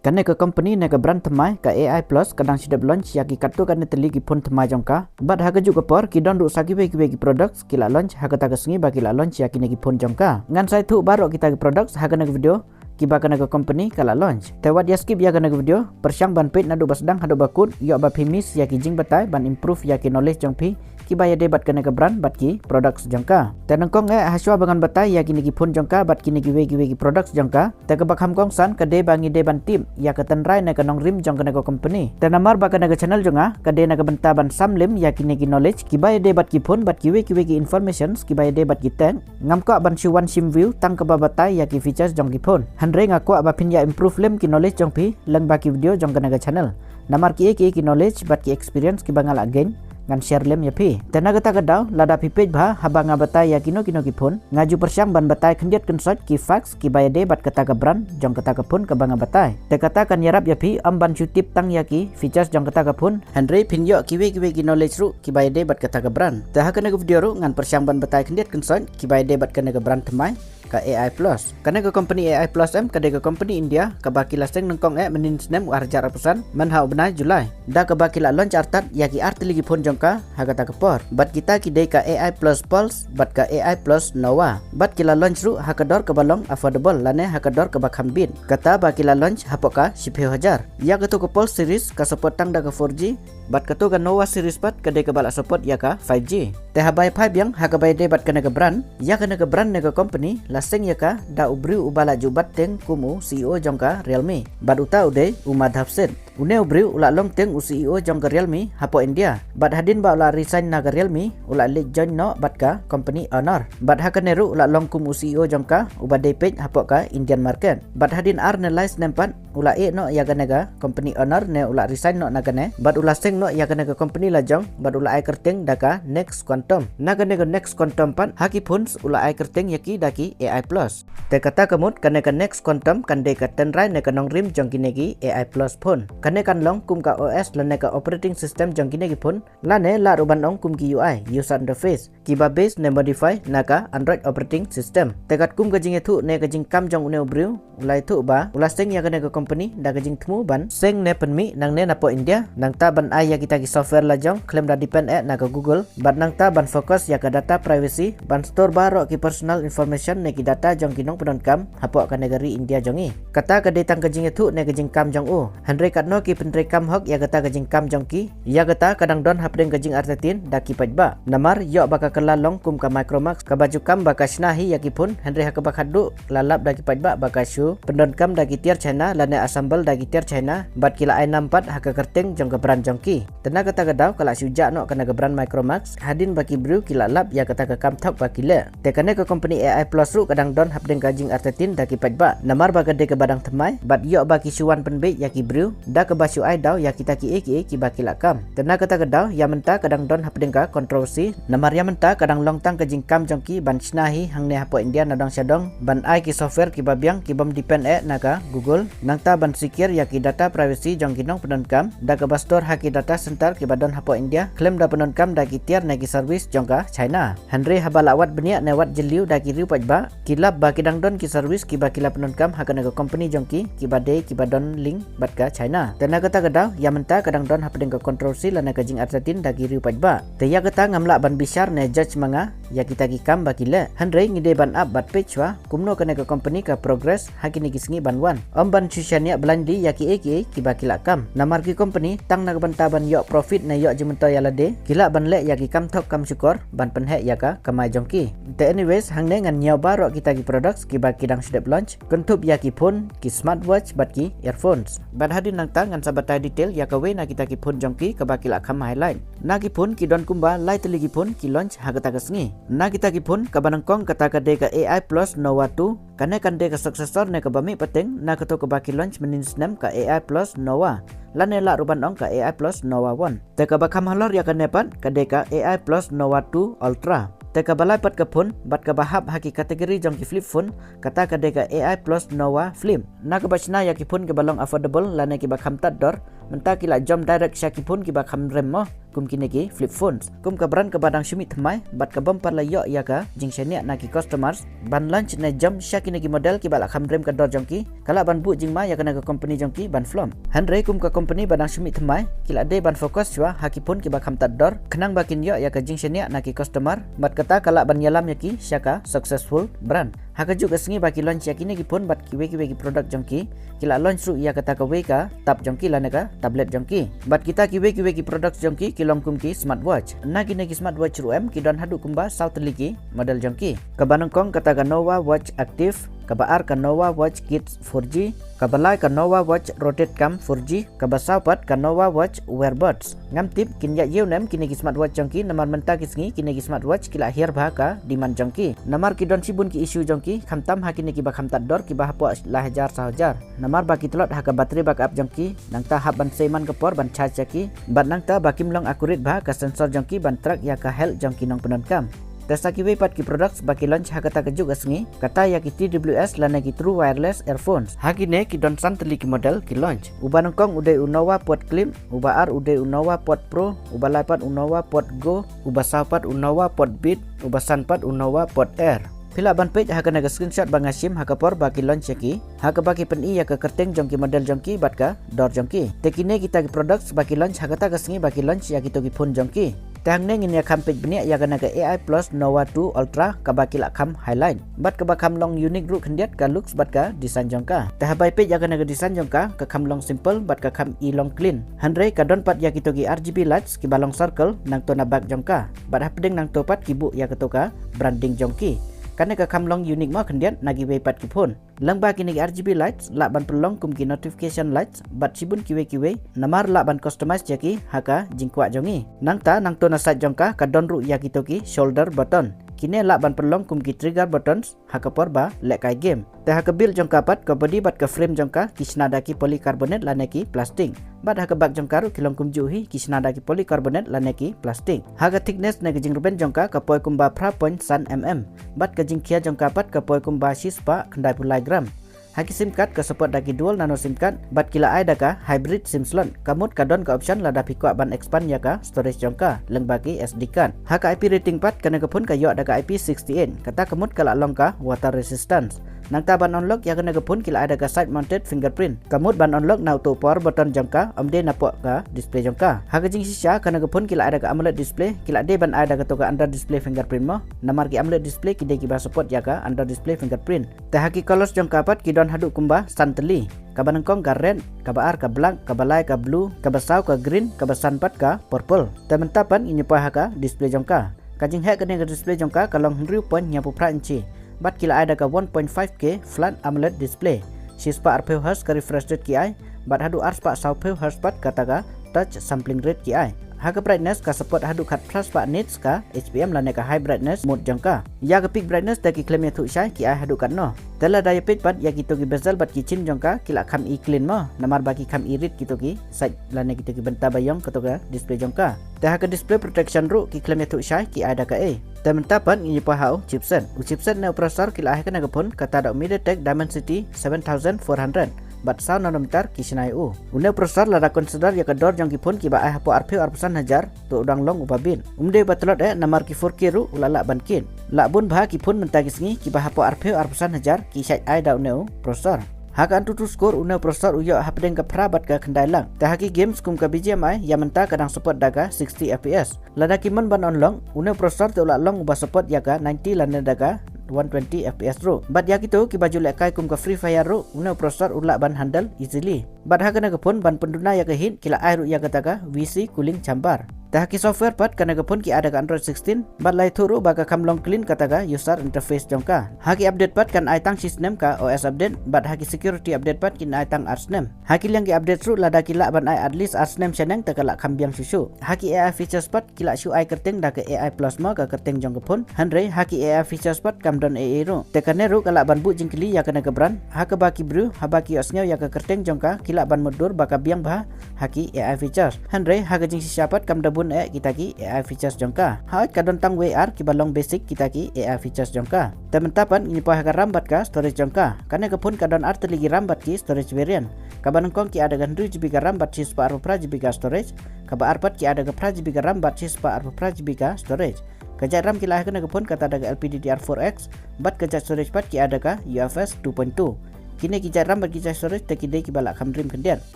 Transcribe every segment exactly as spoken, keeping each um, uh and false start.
Kane ka company ne ka brand thymmai ka A I Plus ka dang shu dep launch ïa ki katto katne tylli ki phone thymmai jong ka. Bad ha kajuh ka por ki don ruh sa kiwei kiwei ki products ki la launch ha kata ka sngi ba ki la launch ïa kine ki phone jong ka. Ngan sa ïathuh baroh kita ki products ha kane ka video kiba kane ka company ka la launch. Te wat ïa skip ïa kane ka video, pyrshang ban peit naduh ba sdang haduh ba kut, ïoh ba phi miss ïa ki jingbatai ban improve ïa ki knowledge jong phi kiba ïadei bad kane ka brand bad ki products jong ka. Te nyngkong eh, hashwa ba ngan batai ïa kine ki phone jong ka bad kine kiwei kiwei ki products jong ka, te kaba kham kongsan ka dei ba ngi dei ban tip ïa ka tynrai ne ka nongrim jong kane ka company. Te namar ba kane ka channel jong nga ka dei na ka bynta ban sam lem ïa kine ki knowledge kiba ïadei bad ki phone bad kiwei kiwei ki informations kiba ïadei bad ki tech, ngam kwah ban shu wan shim view tang kaba batai ïa ki features jong ki phone. Hynrei nga kwah ba phin ïa improve lem ki knowledge jong phi lyngba ki video jong kane ka channel. Namar kiei kiei ki knowledge bad ki experience kiba nga la gain, ngan share lem ïa phi. Te na kata ka daw, lada phi peit bha haba nga batai ïa kino kino ki phone, nga ju pyrshang ban batai khyndiat khynsoit ki facts kiba ïadei bad kata ka brand jong kata ka phone kaba nga batai. Te kata kan ïarap ïa phi ym ban shu tip tang ïa ki features jong kata ka phone, hynrei phin ïoh kiwei kiwei ki knowledge ruh kiba ïadei bad kata ka brand. Te ha kane ka video ruh ngan pyrshang ban batai khyndiat khynsoit kiba ïadei bad kane ka brand thymmai ka A I Plus. Kane ka company A I Plus em ka dei ka company India kaba ki la seng nyngkong eh mynnin snem u arhajar arphew san, mynha u bnai July, da kaba ki la launch artat ïa ki artylli ki phone jong ka ha kata ka por. Bad kita ki dei ka A I Plus Pulse bad ka A I Plus Nova. Bad ki la launch ruh ha ka dor kaba long affordable lane ha ka dor kaba kham bit, kata ba ki la launch hapoh ka shiphew hajar. Ïa kato ka Pulse series ka support tang da ka four G, bad kato ka Nova series pat ka dei kaba la support ïa ka five G. Te haba ïa phai biang ha kaba ïadei bad kane ka brand, ïa kane ka brand ne ka company la seng ïa ka da u briew uba la ju bat teng kum u C E O jong ka Realme, bad uta u dei u Madhav Seth. Une u briew u la long teng u C E O jong ka Realme hapoh India. Bad hadien ba u la resign na ka Realme, u la leit join noh bad ka company Honor. Bad ha kane ruh u la long kum u C E O jong ka uba dei peit hapoh ka Indian market. Bad hadien ar ne lai snem pat u la ïeh noh ïa kane ka company Honor ne u la resign noh na kane. Bad u la seng noh ïa kane ka company lajong bad u la ai kyrteng da ka Next Quantum. Na kane ka Next Quantum pat ha ki phones u la ai kyrteng ïa ki da ki A I Plus. Te kata ka mut kane ka Next Quantum kan dei ka tynrai ne ka nongrim jong kine ki A I Plus phone. Kane kan long kum ka O S lane ka operating system jong kine ki phone, lane lah ruh ban ong kum ki U I, user interface, kiba base ne modify na ka Android operating system. Te katkum ka jingïathuh ne ka jingkam jong une u briew, u la ïathuh ba u la seng ïa kane ka company da ka jingthmu ban seng ne pynmih nangne napoh India, nangta ban ai ïa kita ki software lajong khlem da depend eh na ka Google, bad nangta ban focus ïa ka data privacy, ban store baroh ki personal information ne ki data jong ki nongpyndonkam hapoh kane ka ri India jong ngi. Kata ka dei tang ka jingïathuh ne ka jingkam jong u. Hynrei katno ki pyntreikam hok ïa kata ka jingkam jong ki? Ïa kata ka dang don hapdeng ka jingartatien da ki paidbah. Namar ïoh ba ka kylla long kum ka Micromax kaba ju kam ba ka shna hi ïa ki phone, hynrei ha kaba khatduh la lap da ki paidbah ba ka shu pyndonkam da ki tiar China lane assemble da ki tiar China, bad ki la ai nam pat ha ka kyrteng jong ka brand jong ki. Te na kata ka daw ka la shu jah noh kane ka brand Micromax hadien ba ki briew ki la lap ïa kata ka kam thok ba ki leh. Te kane ka company A I Plus ruh ka dang don hapdeng ka jingartatien da ki paidbah, namar ba ka dei kaba dang thymmai bad ïoh ba ki shu wan pynbeit ïa ki briew da kaba shu ai daw ïa kita kiei kiei kiba ki la kam. Te na kata ka daw ïa mynta ka dang don hapdeng ka controversy, namar ïa mynta ka dang long tang ka jingkam jong ki ban shna hi hangne hapoh India nadong shadong, ban ai ki software kiba biang kibym depend eh na ka Google, nangta ban secure ïa ki data privacy jong ki nongpyndonkam da kaba store ha ki data center kiba don hapoh India khlem da pyndonkam da ki tiar ne ki service jong ka China. Hynrei haba la wad bniah ne wad jylliew da ki riew paidbah, ki lap ba ki dang don ki service kiba ki la pyndonkam ha kane ka company jong ki kiba dei kiba don link bad ka China. Te na kata ka daw ïa mynta ka dang don hapdeng ka controversy lane ka jingartatien da ki riew paidbah. Te ïa kata ngam lah ban bishar ne judge ma nga ïa kita ki kam ba ki leh. Hynrei ngi dei ban ap bad peit shuwa kumno kane ka company ka progress ha kine ki sngi ban wan. Ym ban shu shaniah blindly ïa kiei kiei kiba ki la kam. Namar ki company tang na ka bynta ban ïoh profit ne ïoh jingmyntoi ïa lade, ki lah ban leh ïa ki kam thok kam shukor ban pynheh ïa ka kamai jong ki. Te anyways, hangne ngan ñiew baroh kita ki products kiba ki dang shu dep launch, kynthup ïa ki phone, ki smartwatch bad ki earphones. Bad hadien nangta ngan sa batai detail ïa kawei na kita ki phone jong ki kaba ki la kham highlight. Na ki phone ki don kumba lai tylli ki phone ki launch ha kata ka sngi. Na kita ki phone kaba nyngkong kata ka dei ka A I Plus Nova two, kane kan dei ka successor ne kaba mih pateng na kato kaba ki launch mynnin snem ka A I Plus Nova, lane lah ruh ban ong ka A I Plus Nova one. Te kaba kham halor ïa kane pat ka dei ka A I Plus Nova two Ultra. Te kaba lai pat ka phone bad kaba hap ha ki category jong ki flip phone, kata ka dei ka A I plus Nova Flip. Na kaba shna ïa ki phone kiba long affordable lane kiba kham tad dor, mynta ki la jump direct sha ki phone kiba kham rem mo, kum kine ki flip phones. Kum ka brand kaba dang shu mih thymmai bad ka bym pat la ïoh ïa ka jingshaniah na ki customers ban launch ne jump sha kine ki model kiba la kham rem ka dor jong ki, ka lah ban buh jingma ïa kane ka company jong ki ban flop. Hynrei kum ka company ba dang shu mih thymmai, ki la dei ban focus shuwa ha ki phone kiba kham tad dor, khnang ba kin ïoh ïa ka jingshaniah na ki customer, bad kata ka lah ban ïalam ïa ki sha ka successful brand. Ha kajuh ka sngi ba ki launch ïa kine ki phone bad kiwei kiwei ki product jong ki, ki la launch ruh ïa kata kawei ka tab jong ki lane ka tablet jong ki. Bad kita kiwei kiwei ki product jong ki ki long kum ki smartwatch. Na kine ki smartwatch ruh em ki don haduh kumba saw tylli ki model jong ki. Kaba nyngkong kata ka Nova Watch Active, kaba ar ka Nova Watch Kids four G, kaba lai ka Nova Watch Rotate Cam four G, kaba saw pat ka Nova Watch Wear Buds. Ngam tip kin ïa ïew ne em kine ki smartwatch jong ki, namar mynta ki sngi kine ki smartwatch ki la hiar bha ka demand jong ki. Namar ki don shibun ki issue jong ki, khamtam ha kine kiba kham tad dor kiba hapoh lai hajar saw hajar. Namar ba ki tlot ha ka battery backup jong ki, nangta hap ban sei man ka por ban charge ïa ki, bad nangta ba kim long accurate bha ka sensor jong ki ban track ïa ka health jong ki nongpyndonkam. Te sa kiwei pat ki products ba ki launch ha kata kajuh ka sngi, kata ïa ki T W S lane ki True Wireless Earphones. Ha kine ki don san tylli ki model ki launch. Uba nyngkong u dei u Nova Pod Clip, uba ar u dei u Nova Pod Pro, uba lai pat u Nova Pod Go, uba saw pat u Nova Pod Beat, uba san pat u Nova Pod Air. Phi lah ban peit ha kane ka screenshot ba nga shim ha ka por ba ki launch ïa ki, ha kaba ki pyni ïa ka kyrteng jong ki model jong ki bad ka dor jong ki. Te kine kita ki products ba ki launch ha kata ka sngi ba ki launch ïa kito ki phone jong ki. Te hangne ngin ïa kham peit bniah ïa kane ka A I plus Nova two Ultra kaba ki la kham highlight. Bad kaba kham long unique ruh khyndiat ka looks bad ka design jong ka. Te haba peit ïa kane ka design jong ka, ka kham long simple bad ka kham i long clean. Hynrei ka don pat ïa kito ki R G B lights kiba long circle nangto na back jong ka. Bad hapdeng nangto pat ki buh ïa kato ka branding jong ki. Kane ka kham long unique mo khyndiat na kiwei pat ki phone. Lyngba kine ki R G B lights lah ban pynlong kum ki notification lights bad shibun kiwei kiwei, namar lah ban customize ïa ki ha ka jingkwah jong i. Nangta nangto na side jong ka ka don ruh ïa kito ki shoulder button. Kine lah ban pynlong kum ki trigger buttons ha ka por ba lehkai game. Te ha ka build jong ka pat, ka body bad ka frame jong ka ki shna da ki polycarbonate lane ki plastic. Bad ha ka back jong ka ruh ki long kumjuh hi, ki shna da ki polycarbonate lane ki plastic. Ha ka thickness ne ka jingrben jong ka ka poi kumba phra point san M M. Bad ka jingkhia jong ka pat ka poi kumba shispah khyndai phew lai gram. Ha ki SIM card ka support da ki dual nano SIM card, bad ki la ai da ka hybrid SIM slot. Ka mut ka don ka option lada phi kwah ban expand ïa ka storage jong ka lyngba ki S D card. Ha ka I P rating pat kane ka phone ka ïoh da ka I P sixty-eight. Kata ka mut ka la long ka water resistance. Nangta ban unlock ïa kane ka phone ki la ai da ka side mounted fingerprint. Ka mut ban unlock na uto u power button jong ka, ym dei na poh ka display jong ka. Ha ka jingshisha kane ka phone ki la ai da ka AMOLED display, ki la dei ban ai da kato ka under display fingerprint mo. Namar ki AMOLED display ki dei kiba support ïa ka under display fingerprint. Te ha ki colors jong ka pat ki don haduh kumba san tylli. Kaba nyngkong ka red, kaba ar ka black, kaba lai ka blue, kaba saw ka green, kaba san pat ka purple. Te mynta pat ngin ïa poi ha ka display jong ka. Ka jingheh kane ka display jong ka ka long hynriew point hynñiewphew phra inchi. Bad ki la ai da ka one point five K flat AMOLED display. Shispah arphew hertz ka refresh rate ki ai, bad haduh arspah sawphew hertz pat kata ka touch sampling rate ki ai. Ha ka brightness ka support haduh khatphra spah nits ka H P M lane ka high brightness mode jong ka. Ïa ka peak brightness da ki khlem ïathuh shai ki ai haduh katno. Te lada ïa peit pat ïa kito ki bezel bad ki chin jong ka ki la kham i clean mo, namar ba ki kham i rit kito ki side lane kito ki bynta ba ïong kato ka display jong ka. Te ha ka display protection ruh ki khlem ïathuh shai ki ai da kaei. Te mynta pat ngin ïa poi ha u chipset. U chipset ne u processor ki la ai ha kane ka phone kata da u MediaTek Dimensity seven thousand four hundred. Bad saw nanometer ki shna ïa u. Une u processor lada consider ïa ka dor jong ki phone kiba ai hapoh arphew arphew san hajar, to u dang long uba bit. Um dei uba tlot eh, namar ki four K ruh u la lah ban kit. Lah bun bha ki phone mynta ki sngi kiba hapoh arphew arphew san hajar ki shait ai da une u processor. Ha ka AnTuTu score une u processor u ïoh hapdeng ka phra bad ka khyndai lak. Te ha ki games kum ka B G M I ïa mynta ka dang support da ka sixty F P S. Lada ki mon ban unlock, une u processor te u la long uba support ïa ka ninety lane da ka one twenty F P S ruh. Bad ïa kito kiba ju lehkai kum ka Free Fire ruh, une u processor u lah ban handle easily. Bad ha kane ka phone ban pynduna ïa ka heat ki la ai ruh ïa kata ka V C cooling chamber. Te ha ki software pat kane ka phone ki ai da ka Android sixteen, bad la ïathuh ruh ba ka kham long clean kata ka user interface jong ka. Ha ki update pat kan ai tang shi snem ka O S update, bad ha ki security update pat kin ai tang ar snem. Ha ki liang ki update ruh lada ki lah ban ai at least ar snem shaneng te ka lah kham biang shuh shuh. Ha ki A I features pat ki la shu ai kyrteng da ka A I plus mo ka kyrteng jong ka phone. Hynrei ha ki A I features pat kam don A I ruh. Te kane ruh ka lah ban buh jingkylli ïa kane ka brand. Ha kaba ki briew haba ki ïohsngew ïa ka kyrteng jong ka ki lah ban mutdur ba ka biang bha ha ki A I features. Hynrei ha ka jingshisha pat kam da pun eh kita ki A I features jong ka. Hooid ka don tang wei ar kiba long basic kita ki A I features jong ka. Te mynta pat ngin poi ha ka RAM bad ka storage jong ka. Kane ka phone ka don ar tylli ki RAM bad ki storage variant. Kaba nyngkong ki ai da ka hynriew GB ka RAM bad shispah arphew phra GB ka storage. Kaba ar pat ki ai da ka phra GB ka RAM bad shispah arphew phra GB ka storage. Ka jait RAM ki la ai ha kane ka phone kata da ka L P D D R four X bad ka jait storage pat ki ai da ka U F S two point two. Kine ki jait RAM bad ki jait storage te ki dei kiba la kham rim khyndiat.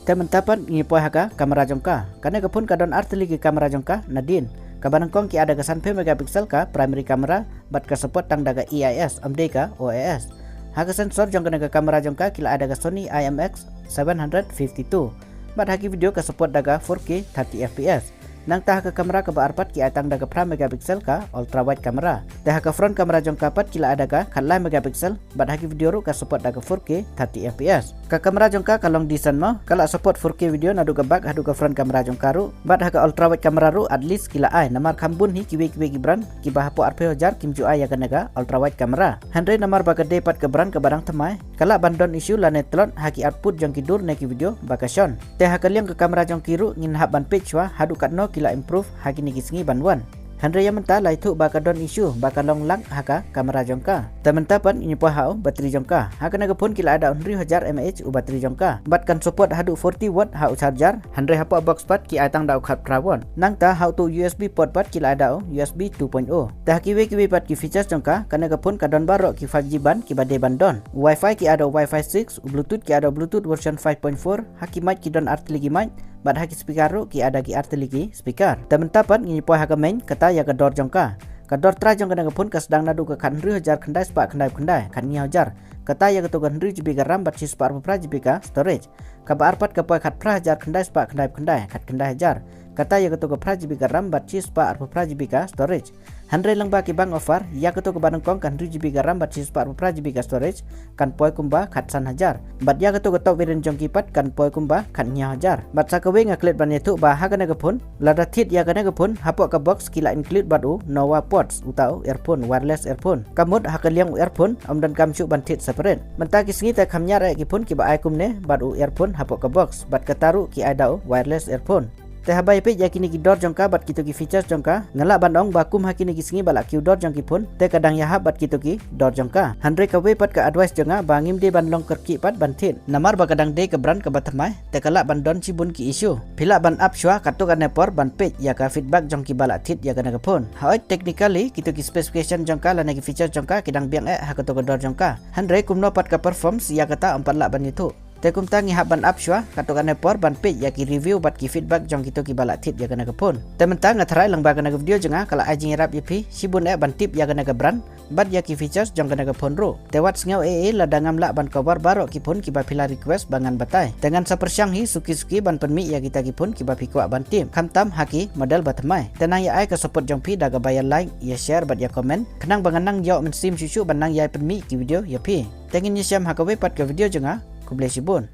Te mynta pat ngi poi ha ka camera jong ka. Kane ka phone ka don ar tylli ki camera jong ka nadien. Kaba nyngkong ki ai da ka sanphew megapixel ka primary camera bad ka support tang da ka E I S, ym dei ka O I S. Ha ka sensor jong kane ka camera jong ka ki la ai da ka Sony I M X seven hundred fifty-two. Bad ha ki video ka support da ka four K thirty F P S. Nangta ha ka camera kaba ar pat ki ai tang da ka phra megapixel ka ultra wide camera. Te ha ka front camera jong ka pat ki la ai da ka khatlai megapixel, bad ha ki video ruh ka support da ka four K thirty F P S. Ka camera jong ka ka long decent mo, ka la support four K video naduh ka back haduh ka front camera jong ka ruh, bad ha ka ultra wide camera ruh at least ki la ai, namar kham bun hi kiwei kiwei ki brand kiba hapoh arphew hajar kim ju ai ïa kane ka ultra wide camera. Hynrei namar ba ka dei pat ka brand kaba dang thymmai, ka lah ban don issue lane tlot ha ki output jong ki dur ne ki video ba ka shon. Te ha ka liang ka camera jong ki ruh ngin hap ban peit shuwa haduh katno ki la improve ha kine ki sngi ban wan. Hynrei ïa mynta la ïathuh ba ka don issue ba ka long lag ha ka camera jong ka. Te mynta pat ngin poi ha u battery jong ka. Ha kane ka phone ki la ai da u hynriew hajar mAh u battery jong ka. Bad kan support haduh forty watt ha u charger. Hynrei hapoh box pat ki ai tang da u khatphra watt. Nangta ha uto u U S B port pat ki la ai da u U S B two point oh. Te ha kiwei kiwei pat ki features jong ka, kane ka phone ka don baroh ki five G band kiba dei ban don. Wi-Fi ki ai da u Wi-Fi six, u Bluetooth ki ai da u Bluetooth version five point four, ha ki mic ki don ar tylli ki mic, bad ha ki speaker ruh ki ai da ki ar tylli ki speaker. Te mynta pat ngin poi ha ka main, kata ïa ka dor jong ka. Ka dor trai jong kane ka phone ka sdang naduh ka khathynriew hajar khyndai spah khyndaiphew khyndai, khathynñiew hajar. Kata ïa kato ka hynriew GB ka RAM bad shispah arphew phra GB ka storage. Kaba ar pat ka poi khatphra hajar khyndai spah khyndaiphew khyndai, khatkhyndai hajar. Kata ïa kato ka phra GB ka RAM bad shispah arphew phra GB ka storage. Hynrei lyngba ki bank offer, ïa kato kaba nyngkong ka hynriew GB ka RAM bad shispah arphew phra GB ka storage, kan poi kumba khatsan hajar. Bad ïa kato ka top variant jong ki pat kan poi kumba khathynñiew hajar. Bad sa kawei nga klet ban ïathuh ba ha kane ka phone, lada thied ïa kane ka phone, hapoh ka box ki la include bad u Nova Pods, uta u earphone, wireless earphone. Ka mut ha ka liang u earphone, ym donkam shuh ban thied separate. Mynta ki sngi te kham ñiar eh ki phone kiba ai kumne, bad u earphone hapoh ka box, bad kata ruh ki ai da u wireless earphone. Te haba ïa peit ïa kine ki dor jong ka bad kito ki features jong ka, nga lah ban ong ba kum ha kine ki sngi ba la kiew dor jong ki phone, te ka dang ïahap bad kito ki dor jong ka. Hynrei kawei pat ka advice jong nga ba ngim dei ban long kyrkieh pat ban thied. Namar ba ka dang dei ka brand kaba thymmai, te ka lah ban don shibun ki issue. Phi lah ban ap shuwa katto katne por ban peit ïa ka feedback jong kiba la thied ïa kane ka phone. Hooid technically, kito ki specification jong ka lane ki features jong ka ki dang biang eh ha kato ka dor jong ka. Hynrei kumno pat ka performance ïa kata ym pat lah ban ïathuh. Te kumta ngi hap ban ap shuwa, katto katne por ban peit ïa ki review bad ki feedback jong kito kiba la thied ïa kane ka phone. Te mynta nga tharai lyngba kane ka video jong nga ka la ai jingïarap ïa phi shibun eh ban tip ïa kane ka brand bad ïa ki features jong kane ka phone ruh. Te wat sngew ei ei lada ngam lah ban cover baroh ki phone kiba phi la request ba ngan batai. Te ngan sa pyrshang hi suki suki ban pynmih ïa kita ki phone kiba phi kwah ban tip, khamtam ha ki model ba thymmai. Te nang ïa ai ka support jong phi da kaba ïa like, ïa share bad ïa comment, khnang ba ngan nang ïoh mynsiem shuh shuh ban nang ïa pynmih ki video ïa phi. Te ngin ïashem ha kawei pat ka video jong nga. Khublei shibun.